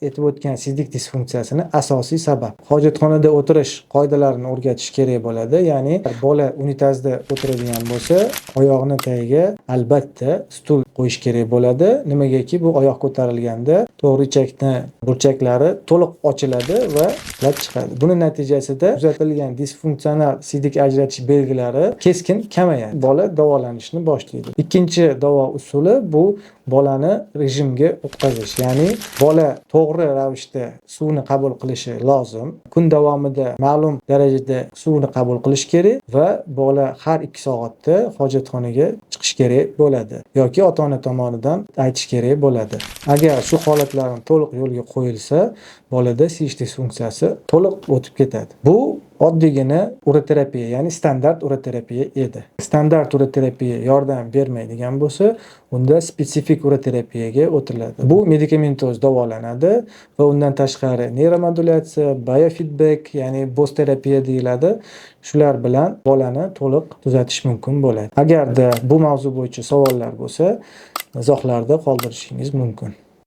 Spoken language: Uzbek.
aytib o'tgan siydik disfunksiyasini asosiy sabab. Hojatxonada o'tirish qoidalarini o'rgatish kerak bo'ladi. Ya'ni bola unitazda o'tiradigan bo'lsa, oyog'ini tagiga albatta stul qo'yish kerak bo'ladi. Nimagaki, bu oyoq ko'tarilganda to'g'ri ichakni burchaklari to'liq ochiladi va lat chiqadi. Buni natijasida kuzatilgan disfunksional siydik ajratish belgilari keskin kamayadi. Bola davolanishni boshlaydi. Ikkinchi davo usuli bu bolani rejimga o'tkazish. Ya'ni bola to'g'ri ravishda suvni qabul qilishi lozim. Kun davomida ma'lum darajada suvni qabul qilish kerak va bola har 2 soatda hojatxonaga chiqish kerak bo'ladi yoki ota-ona tomonidan aytish kerak bo'ladi. Agar shu holatlarni to'liq yo'lga qo'yilsa, bolada siyish disfunksiyasi to'liq o'tib ketadi. Bu oddiygina uroterapiya, ya'ni standart uroterapiya edi. Standart uroterapiya yordam bermaydigan bo'lsa, unda spetsifik uroterapiyaga o'tiladi. Bu medikamentoz davolanadi va undan tashqari neyromodulyatsiya, biofeedback, ya'ni BOS terapiya deyiladi. Shular bilan bolani to'liq tuzatish mumkin bo'ladi. Agarda bu mavzu bo'yicha savollar bo'lsa, izohlarda qoldirishingiz mumkin.